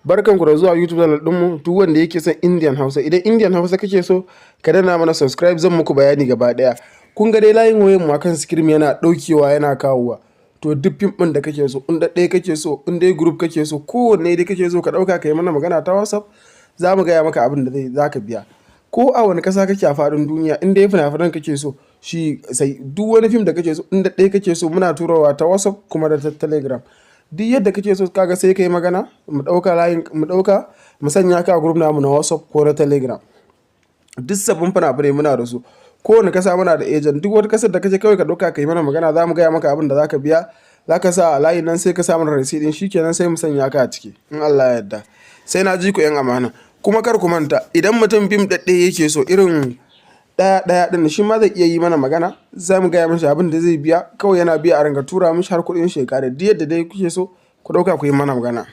Barkanku da zuwa YouTube channel ɗinmu. Duk wanda yake son Indian Hausa, idan Indian Hausa kake so, ka danna mana subscribe, zan muku bayani gaba ɗaya. Kun ga dai layin wayan mu akan screen yana ɗaukewa yana kawowa. To, duk fim ɗin da kake so, in ɗaya kake so, in dai group kake so, kowanne dai kake so, ka ɗauka ka yi mana magana ta WhatsApp, za mu gaya maka abin da zai za ka biya. Ko a wani ƙasa kake a faɗin duniya, in dai fina-finan kake so, shi sai duk wani fim da kake so, in ɗaya kake so, muna turawa ta WhatsApp kuma da ta Telegram. Duk yadda kake so, kaga sai ka yi magana, mu ɗauka layin, mu ɗauka mu sanya ka a group namu na WhatsApp ko na Telegram. Duk sabbin fina-finai muna da su. Kowane ƙasa muna da agent. Duk wata ƙasar da kake, kawai ka ɗauka ka yi mana magana, za mu gaya maka abin da za ka biya. Za ka sa a layin nan, sai ka sa mana receipt ɗin, shi kenan, sai mu sanya ka a ciki in Allah ya yarda. Sai na ji ku, 'yan amana. Kuma kar ku manta, idan mutum fim ɗaɗɗaya yake so, irin ɗaya ɗaya ɗin, shi ma zai iya yi mana magana, za mu gaya mashi abin da zai biya. Kawai yana biya, a ringa tura mishi har kuɗin shi ya ƙare. Duk yadda dai kuke so, ku ɗauka ku yi mana magana.